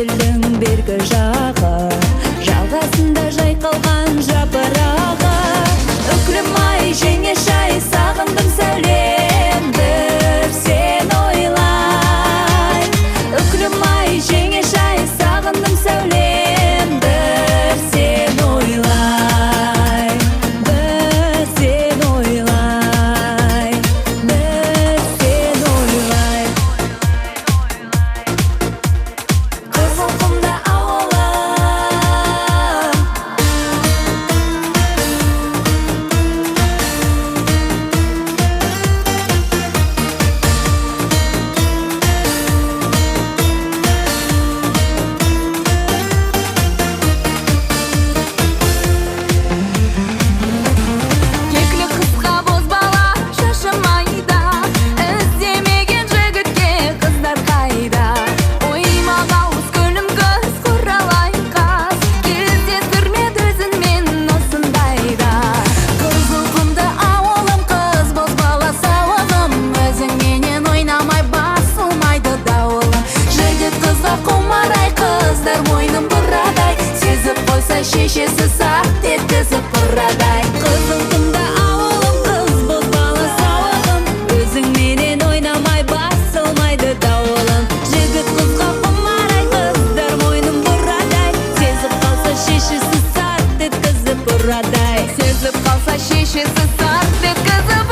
Еділдің бергі жағы, жағасында жайқалған жапырағы. Үкілім-ай, жеңеше-ай, сағындым сәулем, бір сені ойлай. Үкілім-ай, жеңеше-ай, сағындым сәулем, бір сені ойлай. Бір сені ойлай, бір сені ойлай. Қызылқұмда ауылым. Кекілі қысқа бозбала, шашы майда. Іздемеген жігітке қыздар қайда? Оймақ ауыз, күлім көз, құралай қас, кездестірмеді өзіңмен осындайда. Қызылқұмды ауылым, қыз бозбала сауығым, өзіңменен ойнамай басылмайды дауылым. Жігіт қызға құмар ай, қыздар мойнын бұрадай, сезіп қойса шешесі, сарт еткізіп бұрадай. Қызылқұмда ауылым, қыз бозбала сауығым, өзіңменен ойнамай басылмайды дауылым. Жігіт қызға құмар ай, қыздар мойнын бұрадай, сезіп қалса шешесі, сарт еткізіп ұрадай. Сезіп қалса шешесі, сарт еткізіп